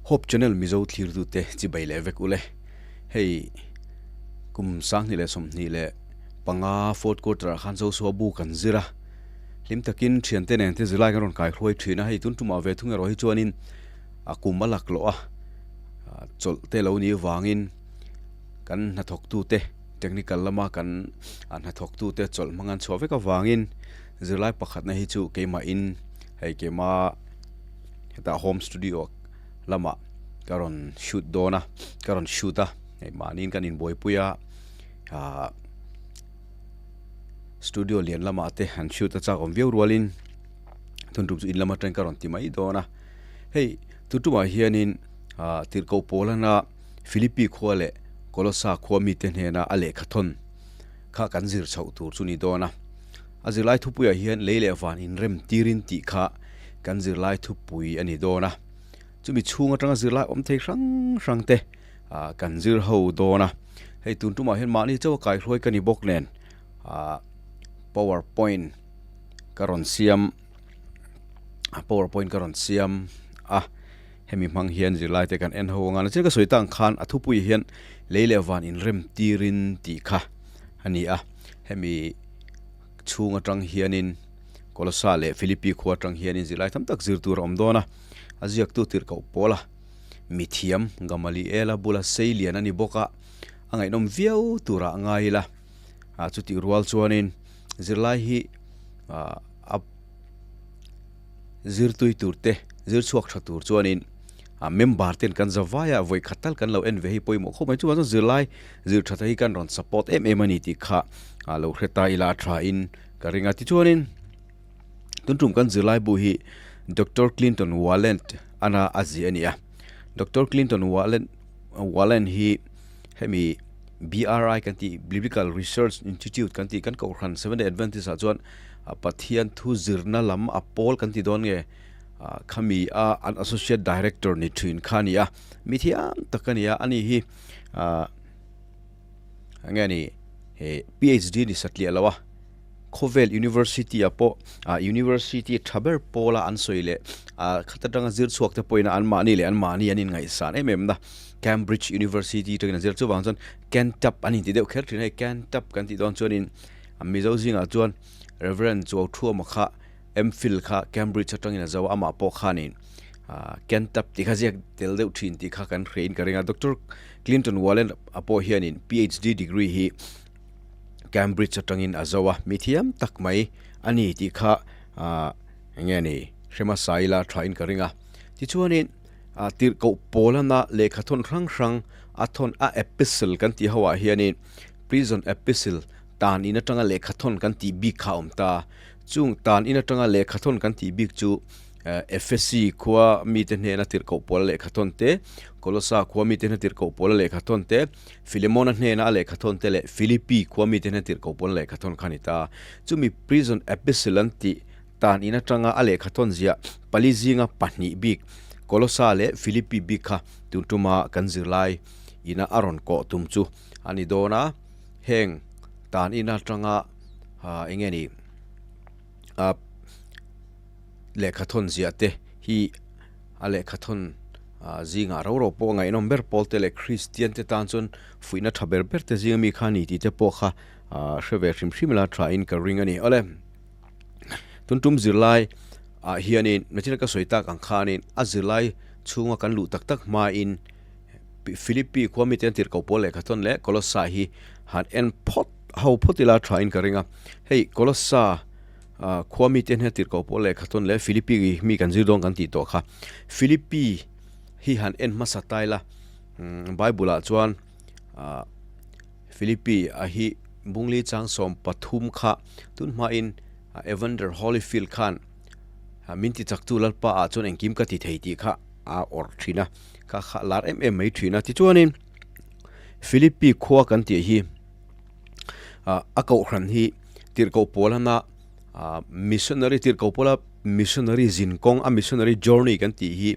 Hope Channel Mizo thlirtute chibai leh vek ule. Hei kum 2025 fourth quarter ah khan Joshua bu kan zir a. Hlim takin thiante nen te zirlai kan rawn kai hruai thin a, hei tun tumah ve thung erawh hi chuanin a kum a lak loh a, chawlh te lo nih vangin kan hnathawktute technical lama kan hnathawktute chawlh hmang an chhuah vek avangin zirlai pakhatna hi chu keimahin hei keima hetah home studio lamah ka rawn shoot dawn a ka rawn shoot a hei mahniin kan inbuaipui a ahh studio lian lamah te han shoot a chak awm viau rualin tun tum chu in lam atangin ka rawn ti mai dawn a hei tun tumah hianin ahh tirhkoh pawl ana Philippi khua leh Kolosa khua mite hnena a lehkha thawn kha kan zir chhoh tur chu ni dawn a a zirlai thupuiah hian lei leh van inrem tirin tih kha kan zirlai thupui a ni dawn a chumi chhung atanga zirlai awm thei hrang hrang te ah kan zir ho dawn a hei tun tumah hian mahni chauh a kaihruai ka ni bawk nen ah power point ka rawn siam a power point ka rawn siam a hemi hmang hian zirlai te kan en ho anga nachin ka sawi tang khan a thupui hian lei leh van inrem tirin tih kha a ni a hemi chhung atang hianin Kolosa leh Philippi khua atang hianin zirlai tam tak zir tur a awm dawn a, a ziaktu tirhkoh pawl a, mithiam Gamaliela bula sei lian a ni bawk a, a ngaihnawm viau turah a ngai ila, ah chutih rual chuanin zirlai hi ah a zirtui tur te zir chhuak tha tur chuanin ah member ten kan za vai a vawi khat tal kan lo en ve hi pawimawh khawp mai chuvang chuan zirlai zir tha te hi kan rawn support em em a ni tih kha ah lo hre ta ila a tha in Ka ring a, tichuanin tun tum kan zirlai bu hi Doctor Clinton Walent ana a ziah a ni a. Doctor Clinton Walent Walent hi hemi BRI kan tih Biblical Research Institute kan tih kan kohhran Seventh Day Adventist ah chuan Pathian thu zirna lam a pawl kan ti dawn nge khami a an Associate Director ni thin kha a ni a. Mi thiam tak a ni a, ani hi Enge ni he PhD ni satliah lo a, khawvel university ah pawh ah university tha ber pawla an sawi leh ah khat atanga zir chhuak te pawhin an mahni leh an mahni an inngaihsan em em na Cambridge University atangin an zir chuvang chuan Cantab an inti deuh kher thin a hei Cantab kan tih dawn chuanin Mizo zingah chuan Reverend Chuauthuama kha MPhil kha Cambridge atangin a zo a, amah pawh khanin Cantab tih kha ziak tel deuh thin tih kha kan hrein ka ring a. Doctor Clinton Wallen a pawh hianin PhD degree hi Cambridge atangin a zo a, mi thiam tak mai a ni tih kha eng nge ni hre hmasa ila thain ka ring a. Tichuanin tirhkoh pawlana lehkha thawn hrang hrang a thawn a epistle kan tih ho ah hianin prison epistle tan in atanga lehkha thawn kan tih bik kha a awm ta. Chung tan in atanga lehkha thawn kan tih bik chu Efesi khua mite hnena tirhkoh pawl a lehkha thawn te, Kolosa khua mite hnena tirhkoh pawl a lehkha thawn te, Filemona hnena a lehkha thawn te leh Filipi khua mite hnena tirhkoh pawl a lehkha thawn kha a ni ta. Chumi Prison Epistle an tih tan in atanga a lehkha thawn ziah pali zinga pahnih bik Kolosa leh Filipi bik kha tun tuma kan zirlai ina a rawn kawh tum chu a ni dawn a. Heng tan in atanga eng nge ni a lehkha thawn ziah te hi a lehkha thawn zingah ro ro pawh a ngaihnawm ber pawl te leh Kristian te tan chuan fuihna tha ber ber te zinga mi kha a ni tih te pawh kha hre ve hrim hrim ila tha in ka ring a ni. Awle tun tum zirlai ah hianin machine ka sawi tak ang khanin a zirlai chhunga kan luh tak tak hmain Philippi khua mite an tirhkoh pawl lehkha thawn leh Kolossa hi han en phawt ho phawt ila tha in ka ring a. Hei Kolossa khua mite hian tirhkoh pawl lehkha thawn leh Philippi mi kan zir dawn kan tih tawh kha. Philippi hi han en hmasa ta ila Bible ah chuan Philippi a hi bungli chang 13 kha tun hmain Evander Holyfield khan min ti chaktu Lalpa ah chuan engkim ka ti thei tih kha a awrh thin a. Kha kha lar em em mai thin a. Tichuanin Philippi khua kan tih hi a kohhran hi tirhkoh pawl ana missionary tirhkoh pawla missionary zin kawng a missionary journey kan tih hi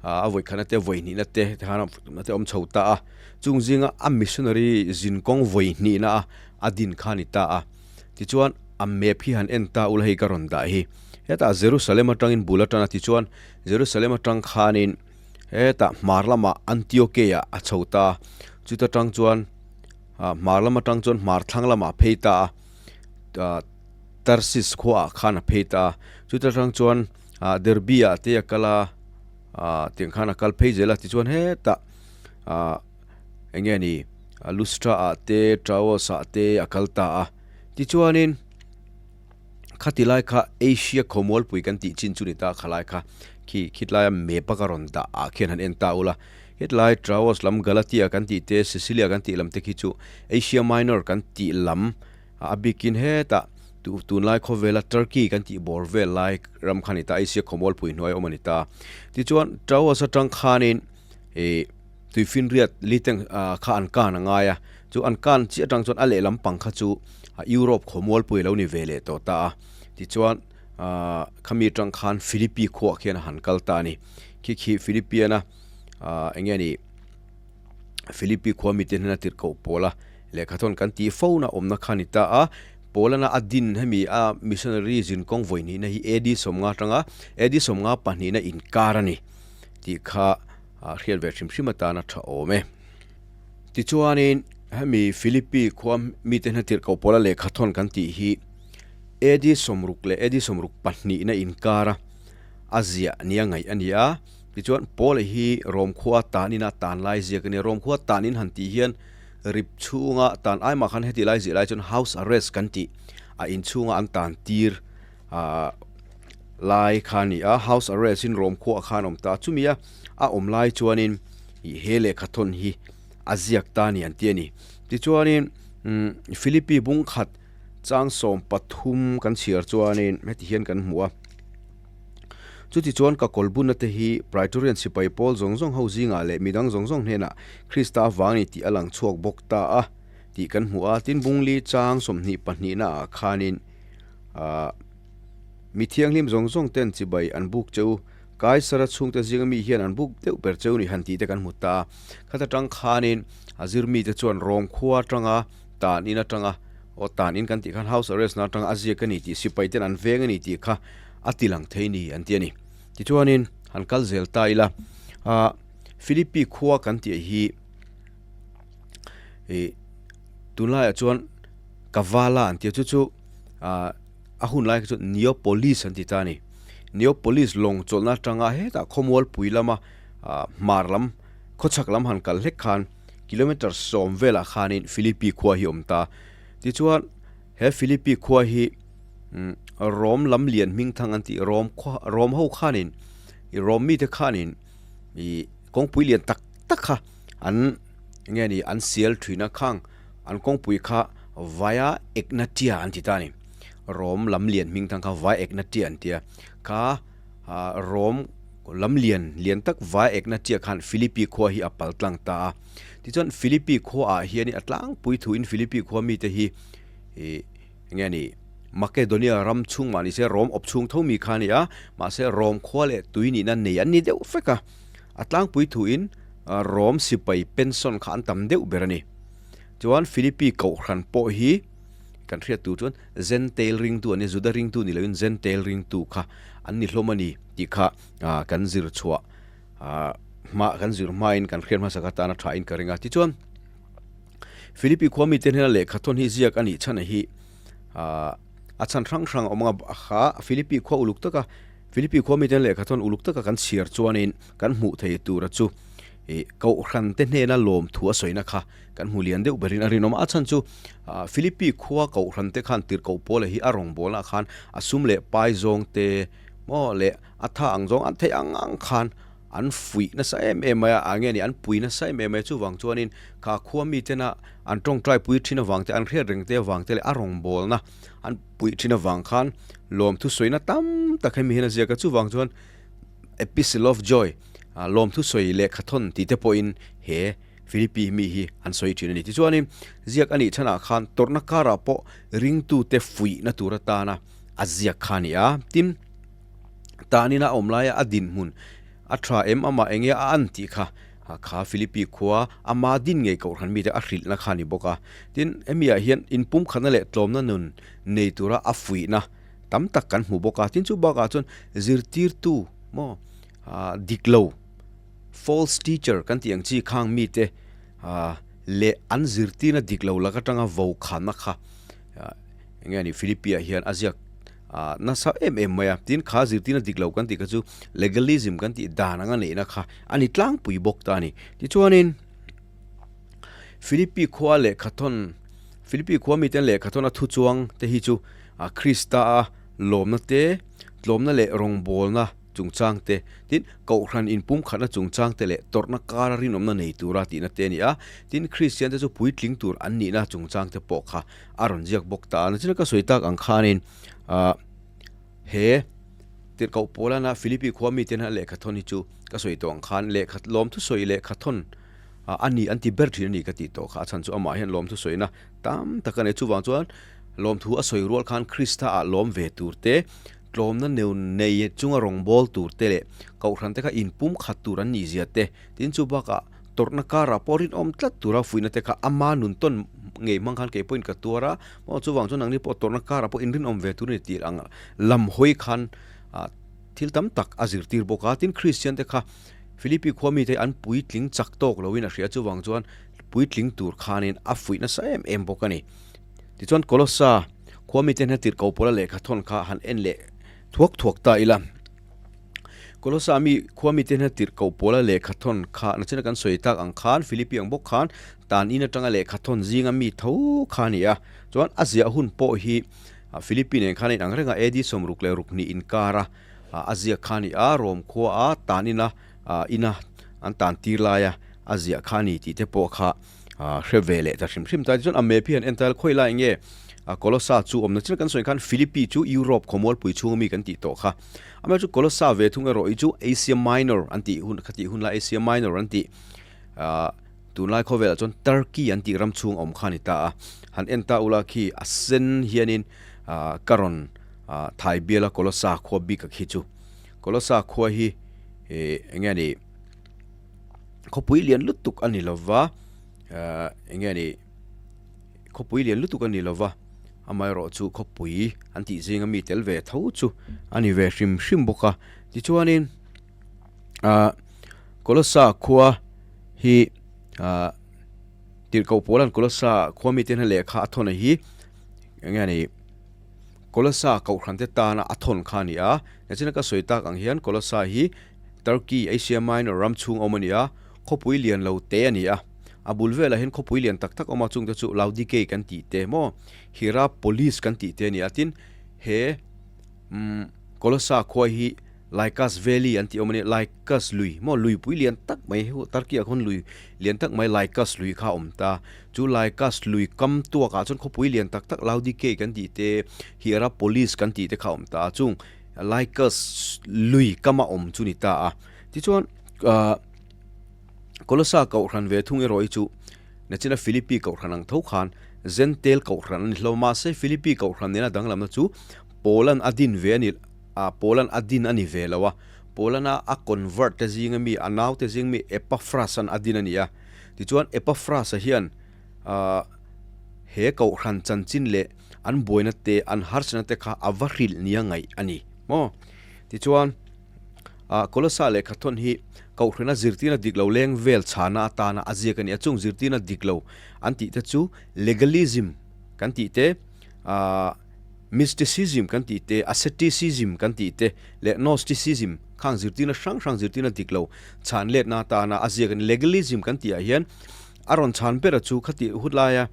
a vawi khatna te vawi hnihna te tikhan a te awm chho ta a. Chung zinga a missionary zin kawng vawi hnihna a a din kha a ni ta a. Tichuan a map hi han en ta ula hei ka rawn dah hi. Hetah Jerusalem atangin bul atana tichuan Jerusalem atang khanin. Hetah hmar lamah Antiokei-ah a chho ta a, chuta tang chuan hmar lam atang chuan hmar thlang lamah a phei ta a, Tarsis khuaah khan a phei ta a, chuta tang chuan Derby-ah te a kal a, tiang khan a kal phei zel a, tichuan hetah eng nge ni Lustra-ah te Troas-ah te a kal ta a, tichuanin. Khati lai kha Asia khawmualpui kan tih chin chu ni ta kha lai kha khi khitlai a map a ka rawn dah ah khian han en ta ula. Hetlai Troas lam Galatia kan tih te Sicilia kan tih lam te khi chu Asia Minor kan tih lam a bikin hetah tunlai khawvela Turkey kan tih bawr vel lai ram kha ni ta Asia khawmualpui hnuai awm a ni ta. Tichuan Troas atang khanin ih Tuifinriat liteng kha an kan a ngai a, chu an kan chiah atang chuan a lehlam pang kha chu Europe khawmualpui a lo ni ve leh tawh ta a. Tichuan khami atang khan Philippi khuaah khian a han kal ta a ni. Khi khi Philippian a eng nge ni Philippi khua mite hnena tirhkoh pawl a lehkhathawn kan tih fo na awmna kha a ni ta a. Paulana a din hemi a missionary zinkawng vawihnihna hi AD 50 atanga AD 52 na inkar a ni tih kha a hriat ve hrim hrim atana tha awm e. Tichuanin hemi Philippi khua mite hna tirhkoh pawla lehkha thawn kan tih hi AD 60 leh AD 62 na inkara a ziah nia ngaih a ni a. Tichuan Paula hi Rom khua tanin a tan lai ziak a ni a. Rom khua tanin han tih hian rip chhunga tan ai mah khan heti lai ziah lai chuan house arrest kan tih a inchhunga an tan tir ah lai kha a ni a, house arrest in Rom khuaah khan a awm ta a, chumi a a awm lai chuanin ih he lehkha thawn hi a ziak ta a ni an ti a ni. Tichuanin umm Philippi bung khat chang 13 kan chhiar chuanin heti hian kan hmu a, chuti chuan ka kawlbunna te hi Praetorian sipai pawl zawng zawng ho zingah leh midang zawng zawng hnenah Krista avang a ni tih a lang chhuak bawk ta a tih kan hmu a, tin bungli chang 22 na ah khanin Ahh mi thianghlim zawng zawng ten chibai an buk che u, Kaisara chhungte zinga mi hian an buk deuh ber cheu ni han tih te kan hmu ta a. Khata tang khanin a zir mite chuan Rom khua atanga tan in atanga aw tan in kan tih khan house arrest na atanga a ziak a ni tih sipai ten an veng a ni tih kha a ti lang thei ni an ti a ni. Tichuanin han kal zel ta ila ahh Philippi khua kan tih hi ih tunlaiah chuan Kavala an ti a chu chu ah a hun lai kha chu Neopolis an ti ta a ni. Neopolis lawng chawlhna atanga hetah khawmualpui lama ah hmar lam khawchhak lam han kal hlek khan kilometer 10 velah khanin Philippi khua hi a awm ta. Tichuan he Philippi khua hi umm Rom lam lian hming thang an tih Rom khua Rom ho khanin ih Rom mite khanin ih kawngpui lian tak tak kha an eng nge ni an sial thin a khang An kawngpui kha Via Egnatia an ti ta a ni. Rom lamlian hming thang kha Via Egnatia an ti a. Kha Rom lamlian lian tak Via Egnatia khan Philippi khua hi a pal tlang ta a. Tichuan Philippi khuaah hianin a tlangpui thuin Philippi khua mite hi ih eng nge ni Makedonia ram chhung mah ni se Rom awp chhung tho mi kha a ni a, mahse Rom khua leh tui nihna nei an ni deuh vek a. A tlangpui thuin Rom sipai pension kha an tam deuh ber a ni. Chuan Philippi Kohhran pawh hi kan hriat tur chuan Gentile ringtu an ni, Juda ringtu ni loin Gentile ringtu kha an ni hlawm a ni tih kha kan zir chhuah hma kan zir hmain kan hriat hmasa kha tan a thain ka ring a. Tichuan Philippi khua mite hnena lehkha thawn hi ziak a nih chhan hi a chhan hrang hrang a awm ang a, kha Philippi khua uluk taka Philippi khua mite hnena lehkha thawn uluk taka kan chhiar chuanin kan hmuh thei tura chu ih Kohhran te hnena lawmthu a sawina kha kan hmu lian deuh berin a rinawm a. A chhan chu Philippi khua Kohhran te khan tirhkoh Paula hi a rawngbawlna khan a sum leh pai zawng te maw leh a tha ang zawng an theih ang ang khan an fuih nasa em em mai a, ah nge ni an pui nasa em em mai a. Chuvang chuanin kha khua mi tena an tawngtai pui thin avang te an hriat reng te avang te leh a rawngbawlna an puih thin avang khan lawmthu sawina tam tak hemi hian a ziak a. Chuvang chuan Epistle of Joy, lawmthu sawi lehkha thawn tih te pawhin he Philippi mi hi an sawi thin a ni. Tichuanin, ziak a nih chhanah khan tawrhna karah pawh ringtute fuihna tur atana a ziak kha a ni a. Tin, tanin a awm laia a dinhmun a tha em amah eng nge a an tih kha kha Philippi khua ama din ngei Kohhran mite a hrilhna kha a ni bawk a. Tin, hemiah hian inpumkhatna leh tlawmna nun nei tura a fuihna tam tak kan hmu bawk a, tin chu bakah chuan zirtirtu maw dik lo False teacher kan tih ang chi khang mite leh an zirtirna dik lo lak atanga vo khanna kha eng nge ni Philippi ah hian a ziak nasa em em mai a. Tin, kha zirtirna dik lo kan tih kha chu legalism kan tih dan anga neihna kha a ni tlangpui bawk ta a ni. Tichuanin Philippi khua lehkhathawn Philippi khua miten lehkhathawn a thu chuang te hi chu Krista a lawmna te, tlawmna leh rawngbawlna chungchang te, tin, Kohhran inpumkhatna chungchang te leh tawrhna kara rinawmna nei tura tihna te a ni a, tin, Kristian te chu puitling tur an nihna chungchang te pawh kha a rawn ziak bawk ta a. Nachina ka sawi tak ang khanin ah he Tirhkoh Paulana Philippi khua mite hna lehkhathawn hi chu ka sawi tawh ang khan lehkha lawmthu sawi lehkhathawn a ni an ti ber thin a ni ka tih tawh kha a chhan chu amah hian lawmthu sawina tam tak a nei. Chuvang chuan lawmthu a sawi rual khan Krista ah lawm ve tur te, tlawmna neu nei chunga rawngbâwl tur te leh kohhran te kha inpum khat tur an nih zia te, tin chu bakah tawrhna karah pawh rinawm tlat tura fuihna te kha ama nun tawn ngei hmang khan kei pawhin ka tuar a, maw chuvang chuan nangni pawh tawrhna karah pawh inrinawm ve tur a ni tih ang lam hawi khan thil tam tak a zirtir bawk a, tin Kristian te kha Philippi khua mite an puitling chak tawk loin a hria chuvang chuan puitling tur khanin a fuih nasa em em bawk a ni. Tichuan Kolossa khua mite hna tirhkoh pawla lehkha thawn kha han en leh thuak thuak ta ila. Kolossa mi khua mite hna tirhkoh pawla lehkha thawn kha nachina kan sawi tak ang khan Philippi ang bawk khan tan in atanga lehkha thawn zinga mi tho kha a ni a. Chuan a ziah hun pawh hi Philippi nen khan a inang reng a, AD 62 inkar a a ziak kha a ni a, Rom khua a tan ina ina an tan tir laia a ziah kha a ni tih te pawh kha hre ve leh ta hrim hrim ta. Tichuan a map hi han en ta ila khawi lai nge Kolossa chu awmna chin kan sawi khan Philippi chu Europe khawmualpui chhunga mi kan tih tawh kha. Amaherawhchu chu Kolossa ve thung erawh hi chu Asia Minor an tih hun kha tih hun lai Asia Minor an tih tunlai khawvelah chuan Turkey an tih ram chhung awm kha a ni ta a. Han en ta ula khi a sen hianin ka rawn thai bial a Kolossa khua bik a khi chu. Kolossa khua hi eng nge ni Khawpui lian lutuk a ni lova, eng nge ni, khawpui lian lutuk a ni lova, amaherawh chu khawpui an tih zinga mi tel ve tho chu a ni ve hrim hrim bawk a. Tichuanin ah Kolossa khua hi ah Tirhkoh Paula'n Kolossa khua mite hian lehkha a thawn a hi eng nge ni, Kolossa kohhran te tana a thawn kha a ni a, nichina ka sawi tak ang hian Kolossa hi Turkey, Asia Minor ram chhung awm a ni a, khawpui lian lo te a ni a. A bul velah hian khawpui lian tak tak awm a, chungte chu Laodikei kan tih te maw, Hierapolis kan tih te a ni a. Tin, he Kolossa khua hi Lycus Valley an tih awm a ni, Lycus lui maw, luipui lian tak mai hi Turkey ah khawn lui lian tak mai Lycus lui kha a awm ta. Chu Lycus lui kam tuakah chuan khawpui lian tak tak Laodikei kan tih te, Hierapolis kan tih te kha a awm ta a, chung Lycus lui kama awm chu ni ta a. Tichuan Kolossa kohhran ve thung erawh hi chu nachina Philippi kohhran ang tho khan Gentile kohhran a ni hlawm. Mahse Philippi kohhran nena danglamna chu Paulan a din ve a ni a, Paulan a din a ni ve lo a. Paulana a convert te zinga mi, a naute zing mi Epaphras-an a din a ni a. Tichuan Epaphras-a hian he kohhran chanchin leh an buaina te, an harsatna te kha a va hrilh nia ngaih a ni maw? Tichuan, ah Kolossa lehkha thawn hi Kohhrana zirtirna dik lo leng vel chhana atana a ziak a ni a, chung zirtirna dik lo an tih te chu legalism kan tih te, ah mysticism kan tih te, asceticism kan tih te leh gnosticism khang zirtirna hrang hrang zirtirna dik lo chhan letna atana a ziak a ni. Legalism kan tih ah hian a rawn chhan ber a chu khatih hut laia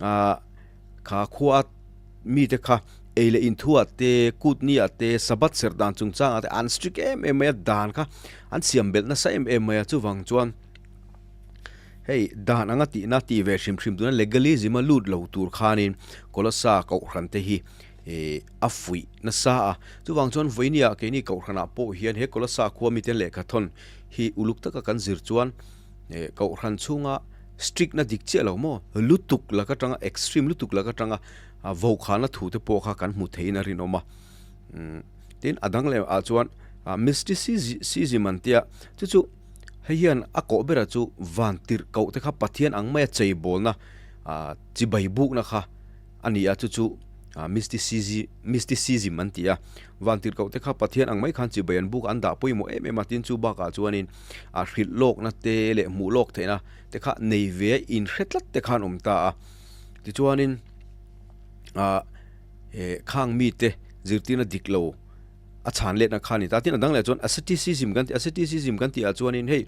ah Kha khua mite kha ei leh inthuah te, kut niah te, Sabbath serh dan chungchangah te an strict em em mai a, dan kha an siam belh nasa em em mai a, chuvang chuan hei dan anga tihna tih ve hrim hrim tuna legalism a lut lo tur khanin Kolossa kohhran te hi a fuih nasa a, chuvang chuan vawinia keini kohhranah pawh hian he Kolossa khua mite lehkha thawn hi uluk taka kan zir chuan Kohhran chhunga strict na dik chiah lo maw? Lutuk lak atanga extreme lutuk lak atanga vokhana thu te pawh kha kan hmu theiin a rinawm a. Tin, a dang leh ah chuan mysticism an tia, chu chu hei hian a kawh bera chu van tirh koh te kha Pathian ang maia cheibawlna chibai bukna kha a ni a, chu chu. Mysticism an ti a. Vantirhkoh te kha Pathian ang mai khan chibai an buk a, an dah pawimawh em em a, tin chu bakah chuanin a hrilh lawkna te leh hmuh lawk theihna te kha nei ve a inhre tlat te khan awm ta a. Tichuanin khang mite zirtirna dik lo a chhan letna kha a ni ta. Tin a dang leh chuan asceticism kan ti asceticism kan tih ah chuanin hei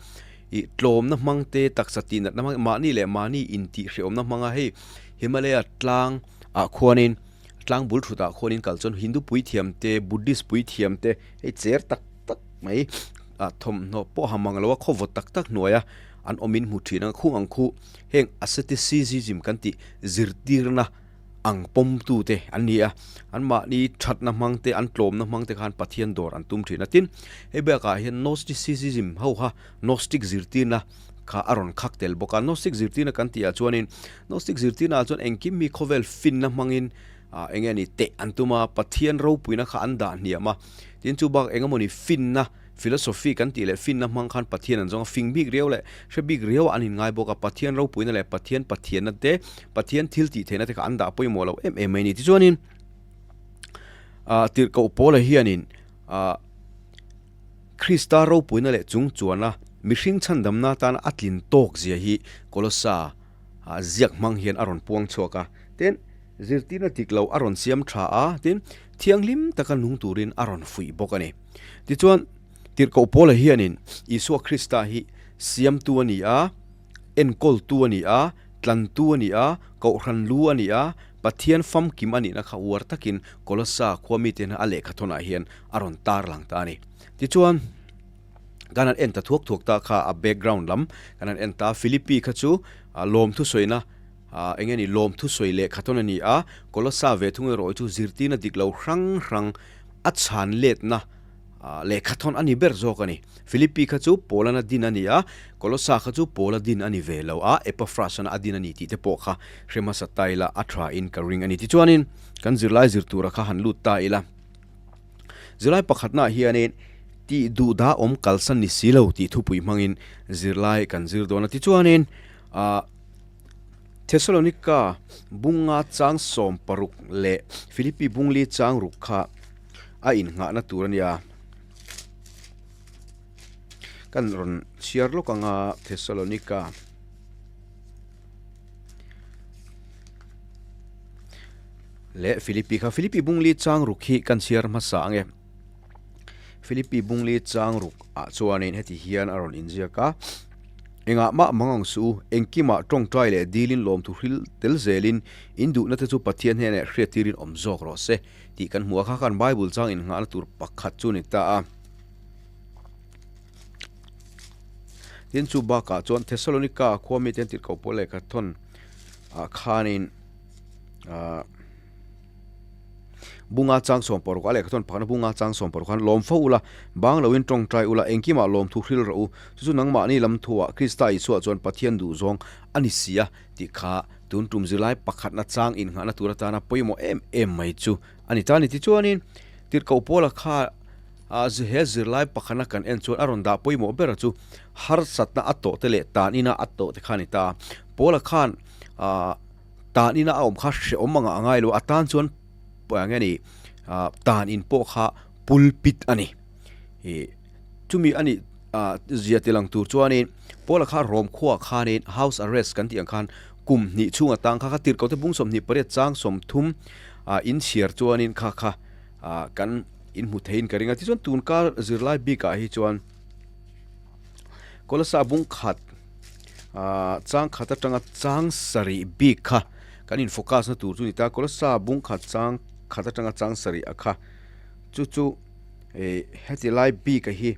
ih tlawmna hmang te taksa tih natna hmang mahni leh mahni intih hrehawmna hmanga hei Himalaya tlang ah khuanin tlang bul thut ah khuanin kal chuan Hindu puithiam te Buddhist puithiam te hei cher tak tak mai ah thawmhnaw pawh ha mang lo a khaw vawt tak tak hnuaia an awmin hmu thin ang khung ang khu heng asceticism kan tih zirtirna ang pawmtute an ni a, anmahni thatna hmang te, an tlawmna hmang te khan Pathian dawr an tum thin a. Tin, hei bakah hian Gnosticism ho kha Gnostic zirtirna kha a rawn khak tel bawk a. Gnostic zirtirna kan tihah chuanin Gnostic zirtirnaah chuan engkim mi khawvel finna hmangin eng nge ni teh an tum a, Pathian ropuina kha an dah hniam a. Tin, chu bak eng emawni finna Philosophy kan tih leh finna hmang khan Pathian an zawng a, fing bik riau leh hre bik riau ah an inngai bawk a, Pathian ropuina leh Pathian Pathianna te, Pathian thil tih theihna te kha an dah pawimawh lo em em mai a ni. Tichuanin ah tirhkoh Paula hianin ah Krista ropuina leh chung chuana mihring chhandamna atana a tlin tawk zia hi Kolossa ah ziak hmang hian a rawn puang chhuak a, tin zirtirna dik lo a rawn siam tha a, tin thianghlim taka nung turin a rawn fuih bawk a ni. Tichuan, Tirhkoh Paula hianin Isua Krista hi siamtu a ni a, enkawltu a ni a, tlantu a ni a, kohhran lu a ni a, Pathian famkim a nihna kha uar takin Kolossa khua mite hna a lehkhathawnah hian a rawn tarlang ta a ni. Tichuan, kan han en ta thuak thuak ta kha a background lam kan han en ta, Philippi kha chu lawmthu sawina eng nge ni lawmthu sawi lehkhathawn a ni a, Kolossa ve thung erawh chu zirtirna dik lo hrang hrang a chhan letna lehkhathawn a ni ber zawk a ni. Philippi kha chu Paulana din a ni a, Kolossa kha chu Paula din a ni ve lo a, Epaphras-ana a din a ni tih te pawh kha hre hmasa ta ila a tha in ka ring a ni. Tichuanin kan zirlai zir tura kha han lut ta ila. Zirlai pakhatnaah hianin tih duh dah awm kalsan ni si lo tih thupui hmangin zirlai kan zir dawn a. Tichuanin ah Thessalonika bunga chang 16 leh Philippi bungli chang ruk kha a innghahna tur a nia. Kan rawn chhiar lawk anga Thessalonika. Leh Philippi kha Philippi bungli chang ruk hi kan chhiar hmasa ange. Philippi bungli chang ruk ah chuanin heti hian a rawn inziak a, Engah mah mang ang suh u, engkimah tawngtai leh dilin lawmthu hril tel zelin in duhna te chu Pathian hnenah hriattirin awm zawk rawh se tih kan hmu a, kha khan Bible chang innghahna tur pakhat chu ni ta a. Tin chu bakah chuan Thessalonika khua mite an tirhkoh pawl lehkha thawn ah khanin ah Bunga chang 16 a lehkha chuan pakhatna bunga chang 16 khan lawm fo ula, bang loin tawngtai ula, engkimah lawmthu hril rawh u. Chu chu nangmahni lam thuah Krista Isua chuan Pathian duhzawng a ni si a tih kha tun tum zirlai pakhatna chang innghahna tur atana pawimawh em em mai chu a ni ta a ni. Tichuanin Tirhkoh Paula kha he zirlai pakhatna kan en chuan a rawn dah pawimawh ber chu harsatna a tawh te leh tan ina a tawh te kha a ni ta. Paula khan Tan ina a awm kha hrehawm anga a ngai lo, a tan chuan eng nge ni tan in pawh kha pulpit a ni. Chumi a nih zia ti lang tur chuanin Paula kha Rom khuaah khanin house arrest kan tih ang khan kum hnih chhunga tang kha kha tirhkoh te bung 28 chang 30 inchhiar chuanin kha kha kan inhmu theiin ka ring a. Tichuan tunkar zirlai bikah hi chuan Kolasa bung khat chang khat atanga chang sarih bik kha kan in focus na tur chu ni ta Kolasa bung khat chang khat atanga chang sarih a kha chu chu eh heti lai bik a hi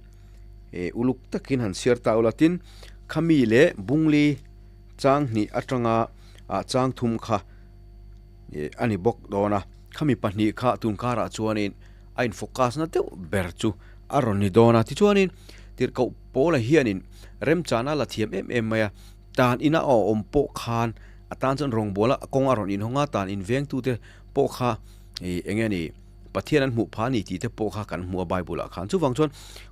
eh uluk takin han chhiar ta ula tin khami leh bungli chang hnih atanga ah chang thum kha eh a ni bawk dawn a khami pahnih kha tun karah chuanin a in focus na deuh ber chu a rawn ni dawn a tichuanin tirhkoh Paula hianin remchana la thiam em em mai a, tan ina a awm pawh khan a tan chuan rawngbawla kawng a rawn inhawng a, tan invengtute pawh kha ih eng nge ni Pathian an hmuh phah a ni tih te pawh kha kan hmu a Bible ah khan. Chuvang chuan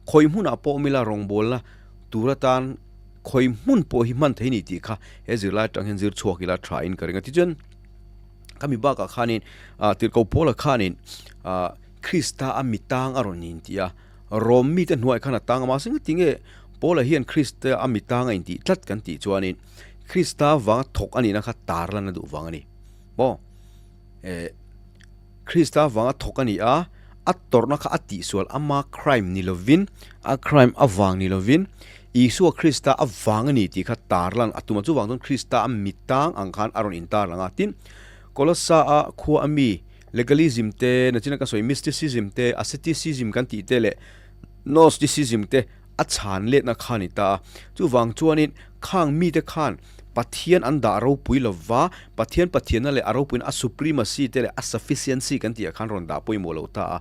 khawi hmunah pawh awm ila rawngbawlna tur atan khawi hmun pawh hi hman thei a ni tih kha he zirlai atang hian zir chhuak ila tha in ka ring a. Tichuan. Khami bakah khanin Tirhkoh Paula khanin Krista a mi tang a rawn intih a, Rom mite hnuaiah khan a tang a, mahse ngatinge Paula hian Krista a mi tang a intih tlat kan tih chuanin Krista vanga thawk a nihna kha tar lan a duh vang a ni. Maw? Krista vanga thawk a ni a, a tawrhna kha a tihsual ama crime ni lovin, a crime avang ni lovin, Isua Krista avang a ni tih kha tar lan a tum a, chuvang chuan Krista a mi tang ang khan a rawn intar lang a. Tin, Kolossa-a khua a mi legalism te, nachina ka sawi mysticism te, asceticism kan tih te leh Gnosticism te a chhan letna kha a ni ta a. Chuvang chuanin khang mite khan Pathian an dah ropui lo va, Pathian Pathianna leh a ropuina a supremacy te leh a sufficiency kan tih ah khan rawn dah pawimawh lo ta a.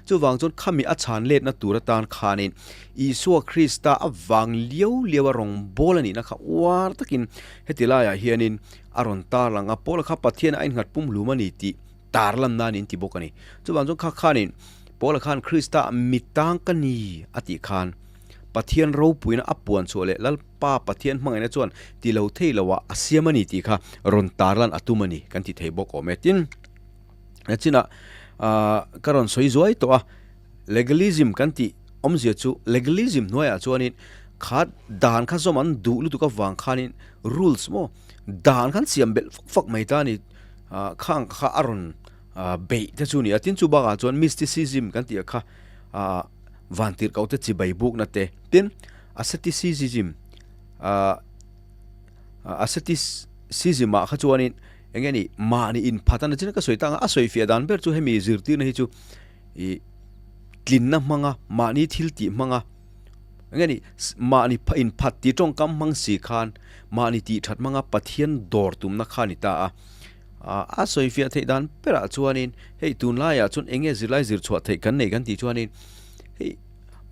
Chuvang chuan khami a chhan letna tur atan khanin Isua Krista a vang liau liau a rawngbâwl a nihna kha uar takin heti laiah hianin a rawn tarlang a, Paula kha Pathianah a innghat pumhlum a ni tih tar lan nan in ti bawk a ni. Chuvang chuan kha khanin Paula khan Krista mi tang ka ni a tih khan Pathian ropuina a puan chhuah leh Lalpa Pathian hmangaihna chuan ti lo thei lo ah a siam a ni tih kha rawn tar lan a tum a ni kan ti thei bawk awm e. Tin, nachinah ka rawn sawi zuai tawh a, legalism kan tih awmzia chu legalism hnuaiah chuanin kha dan kha zawm an duh lutuk avang khanin rules maw dan khan siam belh fak fak mai ta a ni. Khang kha a rawn beih te chu a ni a, tin chu bakah chuan mysticism kan tih kha vantirhkoh te chibai bukna te, tin asceticism asceticism ah kha chuanin eng nge ni mahni inphat a ni chin ka sawi tak ang a, a sawi fiah dan ber chu hemi zirtirna hi chu ih tlinna hmanga mahni thil tih hmanga eng nge ni mahni inphat tih tawngkam hmang si khan mahni tih that hmanga Pathian dawr tumna kha a ni ta a, a sawi fiah theih dan berah chuanin hei tunlaiah chuan eng nge zirlai zir chhuah theih kan nei kan tih chuanin hei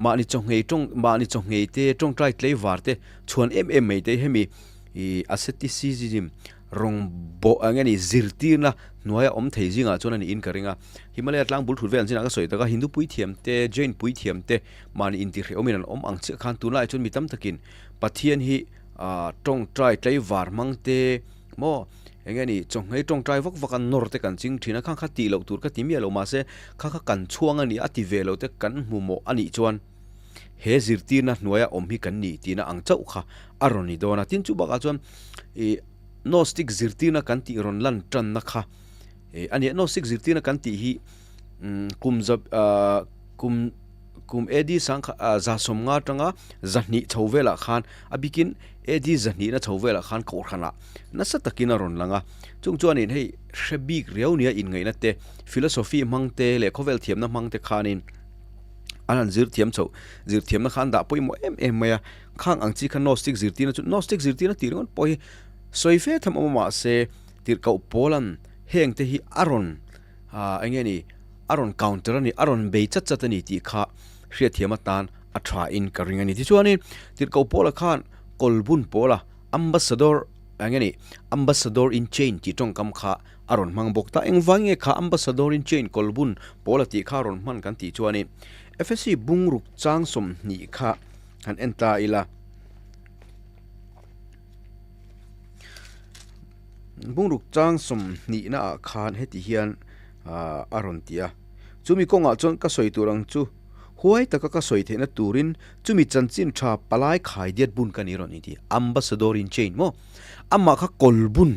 mahni chawhngei tawng mahni chawhngei te tawngtai tlaivar te chhuan em em mai te hemi ih asceticism Rawng bawh eng nge ni zirtirna hnuaia awm thei zingah chuan a niin ka ring a. Himalaya tlang bul thut vel ang chinah ka sawi tak a, Hindu puithiam te, Jain puithiam te mahni intihhrehawmin an awm ang chiah khan tunlaiah chuan mi tam takin Pathian hi tawngtai tlaivar hmang te maw eng nge ni chawhmei tawngtai vak vak a nawr te kan ching thin a, khang kha tih loh tur ka ti miah lo mahse kha kha kan chhuang a ni a ti ve lo te kan hmu mawh a nih chuan he zirtirna hnuaia awm hi kan nih tihna ang chauh kha a rawn ni dawn a. Tin chu bakah chuan ih Gnostic zirtirna kan tih rawn lan tanna kha ih a nia. Gnostic zirtirna kan tih hi kum za ah kum kum AD sangkha ah za sawmnga atanga zahnih chho velah khan a bikin AD zahnihna chho velah khan kohhranah nasa takin a rawn lang a. Chung chuanin hei hre bik riau nia inngaihna te philosophy hmang te leh khawvel thiamna hmang te khanin an han zir thiam chhoh zir thiamna kha an dah pawimawh em em mai a khang ang chi kha Gnostic zirtirna chu Gnostic zirtirna tih ringawt pawh hi sawi fe tham awm a mahse tirhkoh pawlan heng te hi a rawn ah eng nge ni a rawn counter a ni a rawn bei chat chat a ni tih kha hriatthiam atan a tha in ka ring a ni tichuanin tirhkoh pawla khan kawlbun pawla ambassador eng nge ni ambassador in chain tih tawngkam kha a rawn hmang bawk ta. Engvang nge kha Ambassador in chain kawlbun pawl a tih kha a rawn hman kan tih chuanin Efesi bungruk chang 20 kha han en ta ila. Bungruk chang 20 na ah khan heti hian a rawn ti a. Chumi kawngah chuan ka sawi tur ang chu huai taka ka sawi theihna turin chumi chanchin tha palai khai diat bun ka ni rawn inti. Ambassador in chain maw? Amah kha kawlbun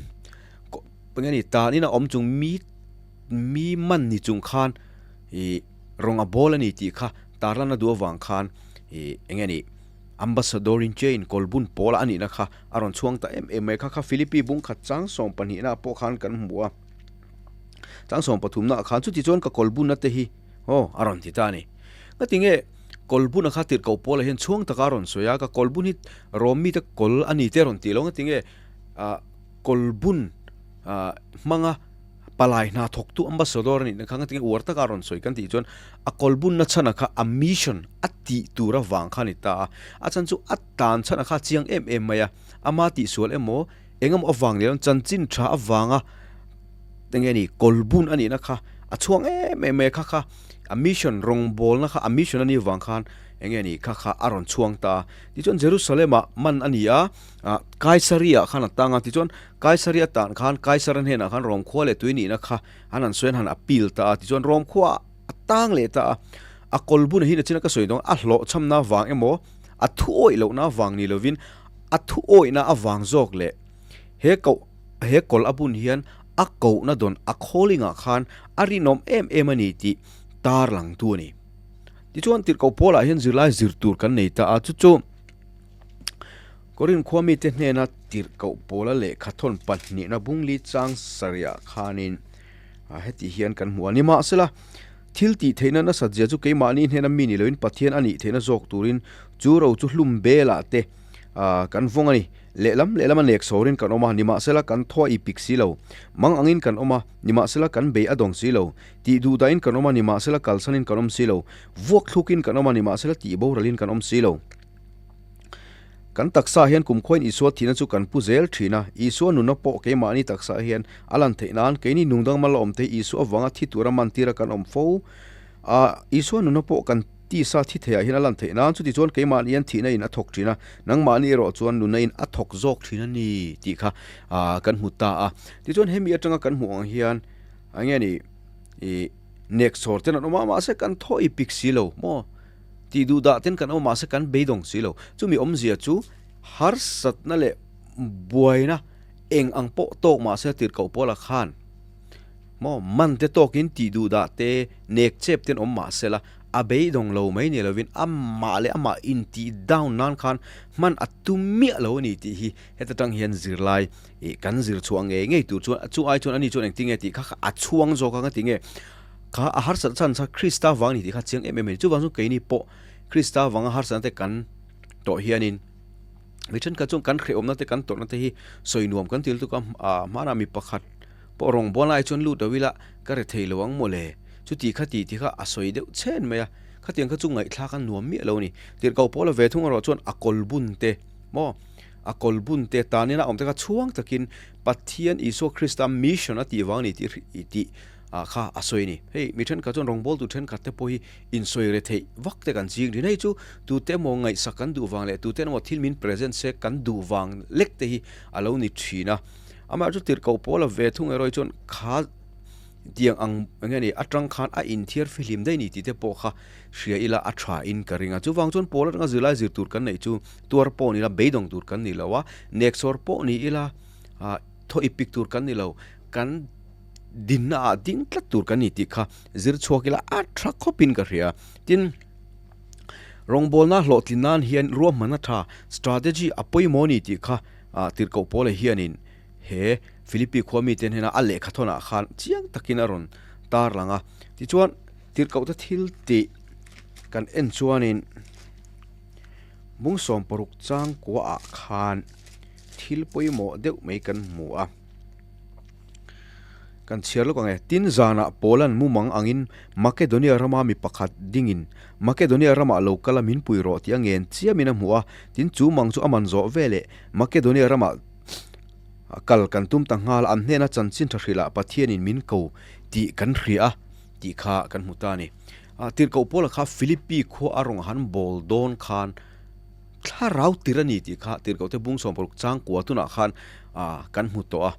Eng nge ni tanin a awm chung mi mi man ni chung khan ih rawng a bawl a ni tih kha tarlan a duh avang khan ih eng nge ni ambassador in chain kawlbun pawl a nihna kha a rawn chhuang ta em em mai kha kha Philippi bungkhat chang 12 na pawh khan kan hmu a chang 13 na khan chuti chuan ka kawlbun te hi aw a rawn ti ta a ni ngati nge kawlbun a kha tirhkoh pawl ah hian chhuang taka a rawn sawi a ka kawlbun hi rawm mite kawl a ni te a rawn tih lo ngati nge ah Kawlbun hmanga palai hna thawktu ambassador a nihna kha ngatinge uar taka a rawn sawi kan tih chuan a kawlbunna chhana kha a mission a tih tur avang kha a ni ta a, a chhan chu a tan chhana kha a chiang em em mai a, ama tihsual emaw engemaw avang leh chanchin tha avanga enge ni kawlbun a nihna kha. A chhuang em em mai a, kha kha a mission rawngbawlna kha a mission a nih vang khan eng nge ni kha kha a rawn chhuang ta a. Tichuan Jerusalem-ah man a ni a, ah Kaisaria-ah khan a tang a, tichuan Kaisaria tan khan Kaisara hnenah khan Rom khua leh tui nihna kha an han sawi an han appeal ta a, tichuan Rom khuaah a tang leh ta a. A kawlbun hi nachina ka sawi dawn a hlawhchhamna vang emaw a thu awih lohna vang ni lovin a thu awihna avang zawk leh he koh he kawl a bun hian a kohna dawn a calling ah khan a rinawm em em a ni tih tar langtu a ni. Tichuan tirhkoh Paul ah hian zirlai zir tur kan nei ta a, chu chu Korin khua mite hnena tirhkoh Paula lehkha thawn pahnihna bungli chang sarih ah khanin heti hian kan hmu a. Nimahsela, thil tih theihna nasat zia chu keimahni hnena mi ni loin Pathian a nih theihna zawk turin chu ro chu hlum belah te kan vawng a ni. Lehlam lehlam a nek sawrin kan awm a, nimahsela kan thaw a ipik si lo. Mang angin kan awm a, nimahsela kan bei a dawng si lo. Tih duh dahin kan awm a, nimahsela kalsanin kan awm si lo. Vuak thlukin kan awm a, nimahsela tih boralin kan awm si lo. Kan taksa hian kumkhuain Isua thihna chu kan pu zel thin a, Isua nunna pawh keimahni taksa hian a lan theih nan keini nungdang mal la awm thei Isua avanga thi tura mantira kan awm fo a, Isua nunna pawh kan tisa thi theiah hian a lan theih nan chutichuan keimahni hian thihna in a thawk thin a, nangmahni erawh chuan nunna in a thawk zawk thin a ni tih kha kan hmu ta a. Tichuan hemi atanga kan hmuh ang hian eng nge ni ih nek chhawr ten an awm a mahse kan thaw i pik si lo maw? Tih duh dah ten kan awm mahse kan beidawng si lo. Chumi awmzia chu harsatna leh buaina eng ang pawh tawk mahse tirhkoh pawla khan maw man te tawkin tih duh dah te nek chep ten awm mahse la a beidawng lo mai ni lovin amah leh amah intih down nan khan hman a tum miah lo a ni tih hi heta tang hian zirlai ih kan zir chhuah ngei ngei tur chuan chu ai chuan ani chuan engtin nge tih kha kha a chhuang zawk ang a ti nge. Kha a harsat chhan kha Krista vang a ni tih kha chiang em em a ni. Chuvang chu keini pawh Krista vanga harsatna te kan tawh hianin mi thenkhat chuan kan hrehawmna te kan tawrhna te hi sawi nuam kan ti lutuk a, ah hmanah mi pakhat pawh rawngbâwl lai chuan lut lo ila ka re thei lo ang mawle. Chuti kha ti ti kha a sawi deuh chhen mai a, khatiang kha chu ngaihthlak a nuam miah lo a ni. Tirhkoh Paula ve thung erawh chuan a kawl bun te maw a kawl bun te tanina awm te kha chhuang takin Pathian Isua Krista mission a tih vang a ni tih tih ah kha a sawi a ni. Hei mi thenkhat chuan rawngbawltu thenkhat te pawh hi insawi re theih vak te kan ching thin. Hei chu tute emaw ngaihsak kan duh vang leh tute emaw thil min present se kan duh vang lek te hi a lo ni thin a. Amaherawhchu tirhkoh pawla ve thung erawh hi chuan kha tiang ang eng nge ni atang khan a inthiar fihlim daih ni tih te pawh kha hria ila a tha in ka ring a. Chuvang chuan pawl atanga zirlai zir tur kan neih chu tuar pawh ni ila beidawng tur kan ni lo a, neksawr pawh ni ila ah thaw ipik tur kan ni lo. Kan dinna ah ding tlat tur kan ni tih kha zir chhuak ila a tha khawpin ka hria. Tin, rawngbawlna hlawhtlin nan hian ruahmanna tha, strategy, a pawimawh a ni tih kha tirhkoh Paula hianin he Philippi khua mite hnena a lehkha thawnah khan chiang takin a rawn tarlang a. Tichuan, tirhkohte thil tih kan en chuanin bung 16 changkuaah khan thil pawimawh deuh mai kan hmu a. Kan chhiar lawk ang e. Tin, zanah Paula'n mumang angin Makedonia rama mi pakhat dingin Makedonia ramah lo kal a min pui rawh tih a ngen chiamin a hmu a. Tin, chu mang chu a man zawh veleh Makedonia ramah kal kan tum ta nghal a, an hnena chanchin tha hrilhah Pathianin min ko tih kan hria a tih kha kan hmu ta a ni. Tirhkoh Paula kha Philippi khua a rawn han bawl dawn khan, Thlarau tir a ni tih kha tirhkohte bung 16 changkua tunah khan kan hmu tawh a.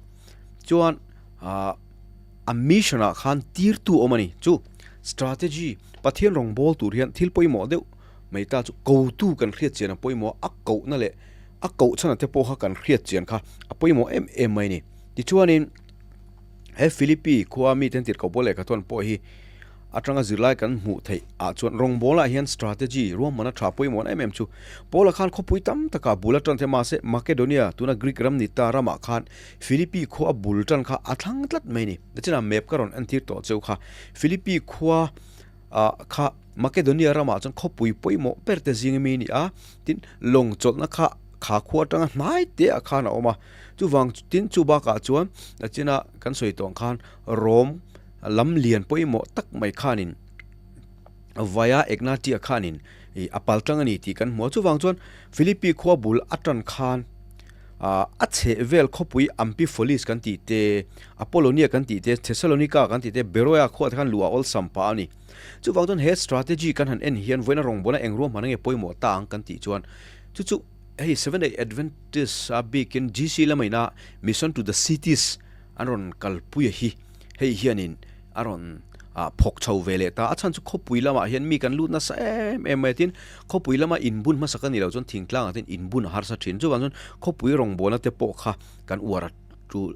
Chuan a mission ah khan tirtu awm a ni. Chu strategy Pathian rawngbâwl tur hian thil pawimawh deuh mai ta chu kotu kan hriat chian a pawimawh a, a kohna leh a koh chhan te pawh kha kan hriat chian kha a pawimawh em em mai a ni. Tichuanin he Philippi khua miten tirhkoh pawl lehkha thawn pawh hi atanga zirlai kan hmuh theih ah chuan rawngbâwl ah hian strategy ruahmanna tha pawimawh em em chu Paula khan khawpui tam takah bul a tan thei mahse Makedonia tuna Greek ram ni ta ramah khan Philippi khua a bul tan kha a thlang tlat mai a ni. Nichinah map ka rawn entir tawh cheu kha Philippi khua ah kha Makedonia ramah chuan khawpui pawimawh ber te zing ami a ni a, tin lawng chawlhna kha kha khua atanga hnai te ah khan a awm a, chuvang tin chu bakah chuan nachina kan sawi tawh ang khan Rome Lam lian pawimawh tak mai khanin Vaya Egnatia khanin ih a pal tlang a ni tih kan hmu a. Chuvang chuan Philippi khua bul a tan khan A chhehvel khawpui Amphipolis kan tih te, Apollonia kan tih te, Thessalonica kan tih te, Beroea khuaah te khan luh a awlsam pah a ni. Chuvang chuan he strategy kan han en hian vawiina rawngbawlna eng ruahmanna nge pawimawh ta ang kan tih chuan chu chu hei Seventh Day Adventist a bikin GC lama ina Mission to the Cities an rawn kalpui a hi hei hianin a rawn phawk chho ve leh ta. A chhan chu khawpui lamah hian mi kan lut nasa em em mai a tin khawpui lama inbun hmasa ka ni lo chuan thingtlangah te hian inbun a harsa thin. Chuvang chuan khawpui rawngbawlna te pawh kha kan uar a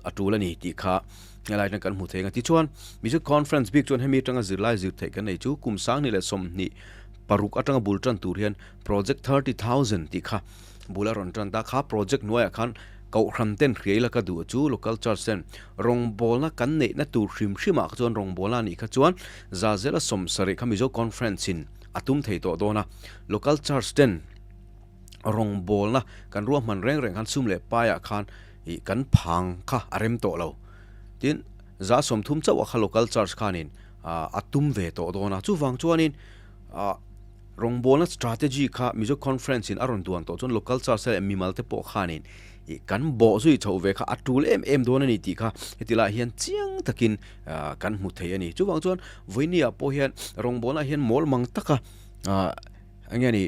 a tul a ni tih kha helai atang kan hmu thei ang a. Tichuan Mizo Conference bik chuan hemi atanga zirlai zir theih kan nei chu kum sanghnih leh 26 atanga bul tan tur hian Project 30,000 tih kha bul a rawn tan ta. Kha project hnuaiah khan Kohhran ten hriai la ka duh chu Local Church ten rawngbawlna kan neihna tur hrim hrimah kha chuan rawngbawlna a nih kha chuan Zazela 70 kha Mizo Conference in a tum thei tawh dawn a. Local Church ten rawngbawlna kan ruahman reng reng khan sum leh paiah khan ih kan phang kha a rem tawh lo. Tin, 30% chauh ah kha Local Church khanin a tum ve tawh dawn a. Chuvang chuanin ah. Rawngbawlna strategy kha Mizo Conference in a rawn duan tawh chuan local church leh mimal te pawh khanin ih kan bawh zui chhoh ve kha a tul em em dawn a ni tih kha heti lai hian chiang takin kan hmu thei a ni. Chuvang chuan vawinia pawh hian rawngbawlna hian mawl mang taka ah eng nge ni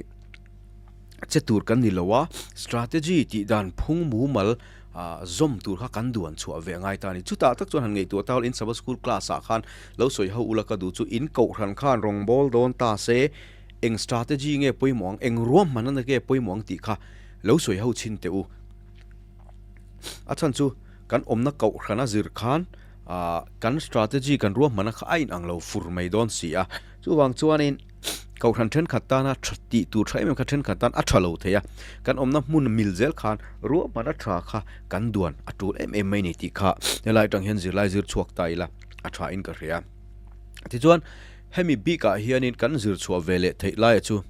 che tur kan ni lo a, strategy tih dan phung mumal ah zawm tur kha kan duan chhuah ve a ngai ta a ni. Chutah tak chuan han ngaihtuah ta in Sabbath School class ah khan Lo sawi ho ula ka duh chu in kohhran khan rawngbâwl dawn ta se, eng strategy nge pawimawh ang, eng ruahmanna nge pawimawh ang tih kha lo sawi ho chhin teh u. A chhan chu kan awmna kohhrana zir khan kan strategy kan ruahmanna kha a inang lo fur mai dawn si a. Chuvang chuanin kohhran thenkhat tana tha tih tur tha em em kha thenkhat tan a tha lo thei a, kan awmna hmun mil zel khan ruahmanna tha kha kan duan a tul em em mai ni tih kha helai atang hian zirlai zir chhuak ta ila. a tha in ka hria. Tichuan hemi bik ah hianin kan zir chhuah ve leh theih laia chu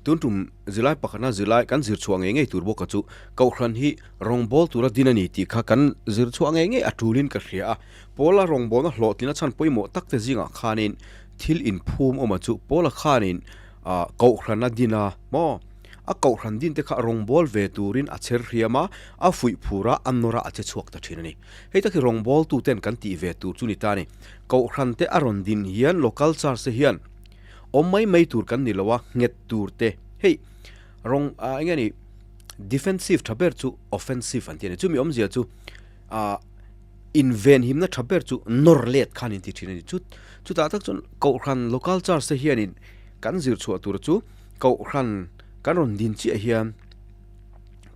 tun tum zirlai pakhatna zirlai kan zir chhuah ngei ngei tur bawk a chu Kohhran hi rawngbâwl tura din a ni tih kha kan zir chhuah ngei ngei a tulin ka hria a. Paula rawngbâwlna hlawhtlina chhan pawimawh tak te zingah khanin thil inphum awm a chu Paula khanin Kohhran a din a maw? A Kohhran din te kha rawngbâwl ve turin a chher hriam a, a fuih phur a, a nawr a, a che chhuak ta thin a ni. Hei tak hi rawngbawltuten kan tih ve tur chu ni ta a ni. Kohhran te a rawn din hian local church te hian awm mai mai tur kan ni lo a, nghet tur te. Hei rawng ah eng nge ni defensive tha ber chu offensive an ti a ni. Chumi awmzia chu ah invenhimna tha ber chu nawr let khan in ti thin a ni. Chu chutah tak chuan kohhran local church te hianin kan zir chhuah tur chu kohhran kan rawn din chiah hian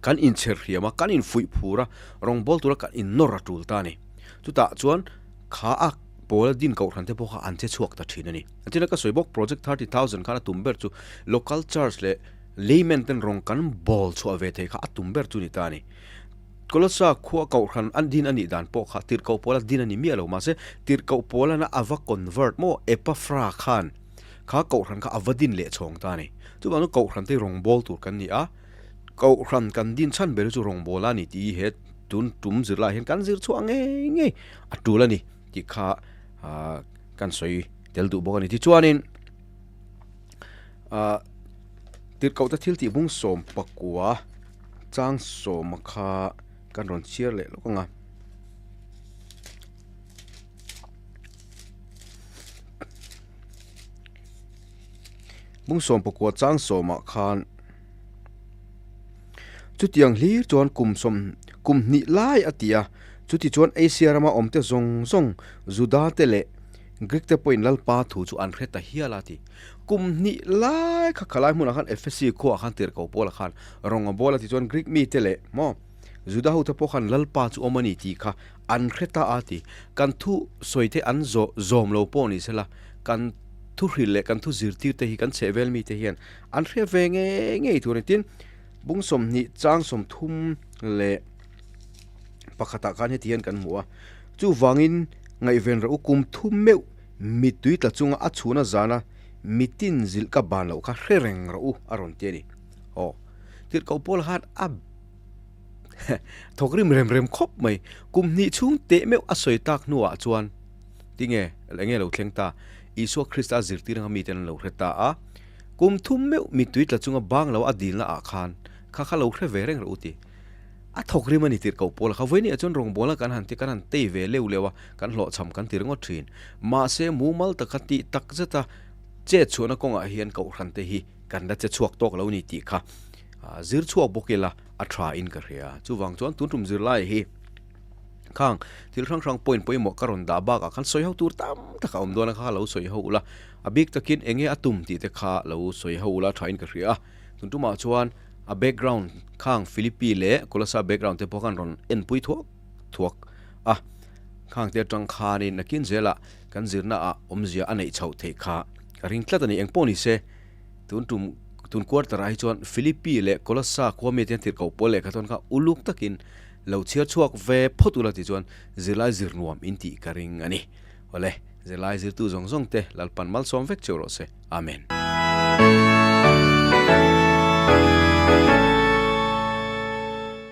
kan inchher hriam a, kan infuih phur a, rawngbâwl tura kan innawr a ṭul ta a ni. Chutah chuan kha a pawla din kohhran te pawh kha an che chhuak ta ṭhin a ni. Tina ka sawi bawk Project 30,000 khan a tum ber chu local church leh layman ten rawng kan bâwl chhuah ve thei kha a tum ber chu ni ta a ni. Kolossa khua kohhran an din a nih dan pawh kha tirhkoh pawla din a ni miah lo mahse tirhkoh pawlana a va convert maw Epaphra khan kha kohhran kha a va din leh chhawng ta a ni. Chuvangin kohhran te hi rawngbâwl tur kan ni a. Kohhran kan din chhan ber hi chu rawngbâwl a ni tih hi he tun tum zirlaiah hian kan zir chhuah ngei ngei a tul a ni tih kha kan sawi tel duh bawk a ni. Tichuanin tirhkohte thil tih bung 19 chang sawma kha kan rawn chhiar leh lawk ang a. Bung 19 chang sawmah khan. Chutiang hlir chuan kum sawm kum hnih lai a ti a, chuti chuan Asia rama awmte zawng zawng Juda te leh Greek te pawhin Lalpa thu chu an hre ta hial a ti. Kum hnih lai kha khalai hmunah khan Ephesi khuaah khan tirhkoh Paula khan rawng a bawl a ti chuan Greek mite leh maw Juda hote pawh khan Lalpa chu awm a ni tih kha an hre ta a ti. Kan thu sawite an zawh zawm lo pawh ni sela kan thu hrilh leh kan thu zirtir te hi kan chhehvel mite hian An hre ve ngei ngei tur a ni. Tin, bung 20 chang 31 ah khan heti hian kan hmu a, Chuvangin ngaihven rawh u, kum thum meuh mittui tla chunga a chhuna zana mitin zilh ka ban loh kha hre reng rawh u a rawn ti a ni. Aw, tirhkoh Paula khan a thawk rim rem rem khawp mai. Kum hnih chhung teh meuh a sawi tak hnuah chuan tinge enge lo thleng ta? Isua Krista zirtir anga miten an lo hre ta a. Kum thum meuh mittui tla chunga bang lo a dilna ah khan kha kha lo hre ve reng rawh u ti. A thawk rim a ni tirh koh pawl a kha. Vawiin ah chuan rawngbawlna kan han ti, kan han tei ve leuh leuh a, kan hlawhchham kan ti ringawt thin. Mahse, mumal taka tih tak zeta chet chhuahna kawngah hian kohhran te hi kan la che chhuak tawk lo ni tih kha zir chhuak bawk ila a tha in ka hria. Chuvang chuan tun tum zirlai hi khang thil hrang hrang point pawimawh ka rawn dah bakah khan sawi ho tur tam tak a awm dawn a kha lo sawi ho ula, a bik takin enge a tum tih te kha lo sawi ho ula tha in ka hria a. Tun tumah chuan a background khang Philippi leh Colossa background te pawh khan rawn enpui thuak thuak a, khang te atang khanin nakin zelah kan zirna ah awmzia a neih chhoh theih kha ka ring tlat a ni. Engpawh ni se tun tum tun quarter ah hi chuan Philippi leh Colossa khua mite hian tirhkoh pawl lehkha chuan kha uluk takin lo chhiar chhuak ve phawt ula tih chuan zirlai zir nuam in tih ka ring a ni. Awle, zirlai zirtu zawng zawng te Lalpan malsawm vek cheu rawh se. Amen.